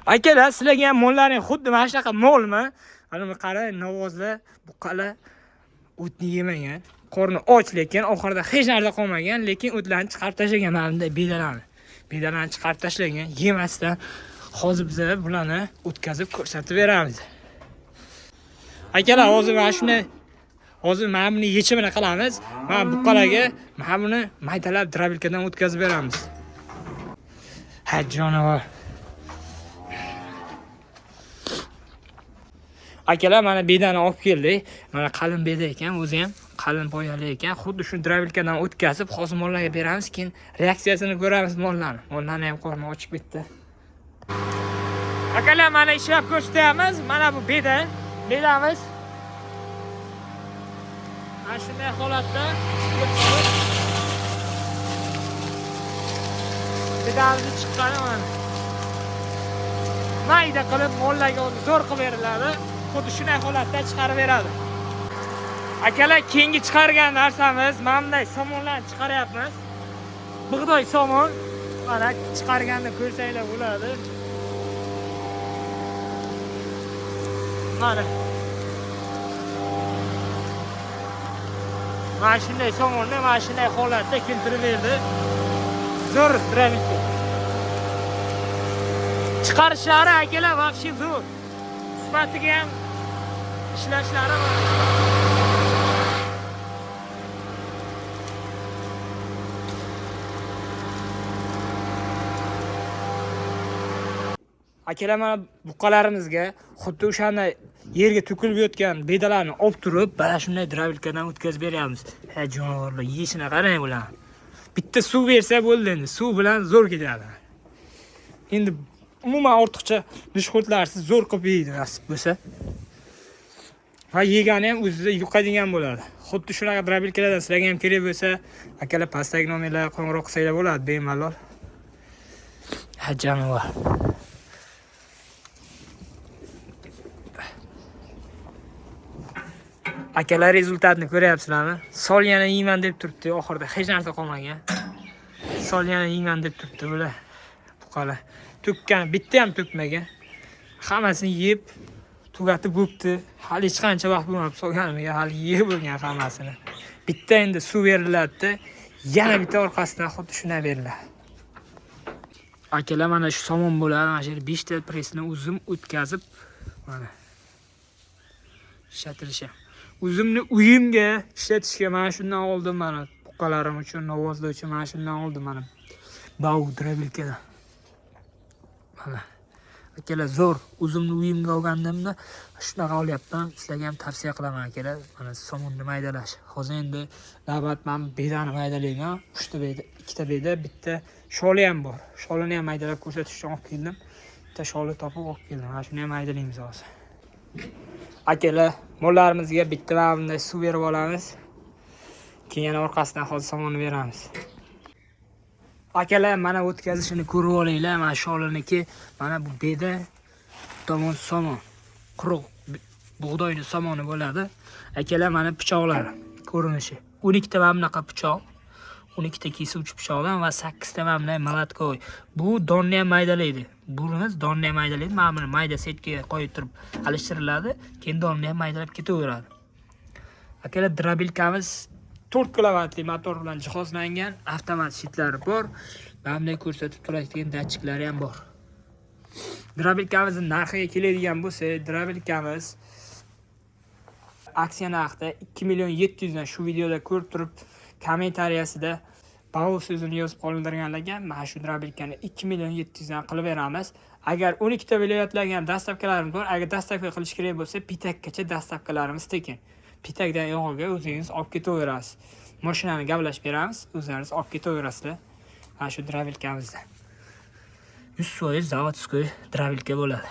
Akalar, sizlarga ham mollaring xuddi mana shunaqa molmi? Mana buni qarang, novvozlar, buqalar o'tni yemagan. Qorni och, lekin oxirida hech narsa qolmagan, lekin o'tlarni chiqarib tashlagan mana bunday bedalarni. Bedalarni chiqarib tashlagan, yemasdan. Hozir biz bularni o'tkazib ko'rsatib beramiz. Akalar, hozir mana shuni, hozir mana buni yechimini qilamiz. Mana buqalarga mana buni maydalab дробилка dan o'tkazib beramiz. Ha, jonivor. Akalar, mana bedani olib keldik. Mana qalin beda ekan, o'zi ham qalin poyali ekan. Xuddi shu дробилка dan o'tkazib, hozir mollarga beramiz, keyin reaksiyasini ko'ramiz mollarni. Mollarni ham qorni ochib ketdi. Akalar, mana ishlab ko'rsatyapmiz. Mana bu beda, bedamiz. Mana shunday holatda bedamizni chiqqani mana. Mayda qilib mollarga zo'r qilib beriladi. Xuddi shunday holatda chiqarib beradi. Akalar, keyingi chiqargan narsamiz mana bunday somonlarni chiqaryapmiz. Bug'doy somon. Mana chiqarganni ko'rsanglar bo'ladi. Mana. Mana shunday somonni mana shunday holatda keltirib berdi. Zo'r дробилка. Chiqarishlari akalar вообще zo'r. Sifatiga ham ishlashlari mana. Akalar, mana buqalarimizga xuddi o'shanda yerga to'kilib yotgan bedalarni olib turib, mana shunday дробилка dan o'tkazib beryapmiz. Ha, jonivorlar yeyishini qarang bularni. Bitta suv bersa bo'ldi endi, suv bilan zo'r ketadi. Endi umuman ortiqcha nishxo'rtlarsiz zo'r qilib yeydi nasib bo'lsa. Va yegani ham o'zida yuqadigan bo'ladi. Xuddi shunaqa дробилка lardan sizlarga ham kerak bo'lsa, akalar pastdagi nomerlarga qo'ng'iroq qilsanglar bo'ladi bemalol. Ha, jonivor. Akalar, результат ni ko'ryapsizlarmi? Sol yana yeyman deb turibdi, oxirida hech narsa qolmagan. Sol yana yeyman deb turibdi bular. Buqalar. To'kkan, bitta ham to'kmagan. Hammasini yeb tugatib bo'pti. Hali hech qancha vaqt bo'lmabdi solganimga, hali yeb bo'lgan hammasini. Bitta endi suv beriladi, yana bitta orqasidan xuddi shunday beriladi. Akalar, mana shu somon bo'ladi, mana shu yerda 5 ta pressni o'zim o'tkazib, mana ishlatilishi. O'zimni uyimga ishlatishga mana shundan oldim mana buqalarim uchun, novvozlar uchun mana shundan oldim mana. Bau дробилка dan. Mana. Akalar, zo'r. O'zimni uyimga olgandimda shunaqa olyapman. Sizlarga ham tavsiya qilaman akalar. Mana somonni maydalash. Hozir endi navbat men bedani maydalayman. 3 ta beda, 2 ta beda, bitta sholi ham bor. Sholini ham maydalab ko'rsatish uchun olib keldim. Bitta sholi topib olib keldim. Mana shuni ham maydalaymiz hozir. Akalar, mollarimizga bitta mana bunday suv berib olamiz. Keyin yana orqasidan hozir somonni beramiz. Akalar, mana o'tkazishini ko'rib olinglar. Mana sholiniki, mana bu beda, tomon somon. Quruq bug'doyning somoni bo'ladi. Akalar, mana pichoqlari ko'rinishi. 12 ta mana bunaqa pichoq. 12 ta kesuvchi pichoqdan va 8 ta mana bunday молотковый. Bu donni ham maydalaydi. Bunimiz donni ham maydalaydi. Mana buni mayda setkaga qo'yib turib alishtiriladi. Keyin donni ham maydalab ketaveradi. Akalar, дробилка miz 4 kilovatli motor bilan jihozlangan, avtomat щит lari bor. Mana bunday ko'rsatib turadigan datchiklari ham bor. Дробилка mizning narxiga keladigan bo'lsak, дробилка miz aksiya narxida 2 million 700 dan. Shu videoda ko'rib turib kommentariyasida Bau so'zini yozib qoldirganlarga mana shu дробилка ni 2 million 700 dan qilib beramiz. Agar 12 ta viloyatlarga ham доставка larimiz bor, agar доставка qilish kerak bo'lsa, Pitakgacha доставка larimiz tekin. Pitakdan yog'iga o'zingiz olib ketaverasiz. Mashinani gaplashib beramiz, o'zlaringiz olib ketaverasizlar. Mana shu дробилка mizda. 100% заводской дробилка bo'ladi.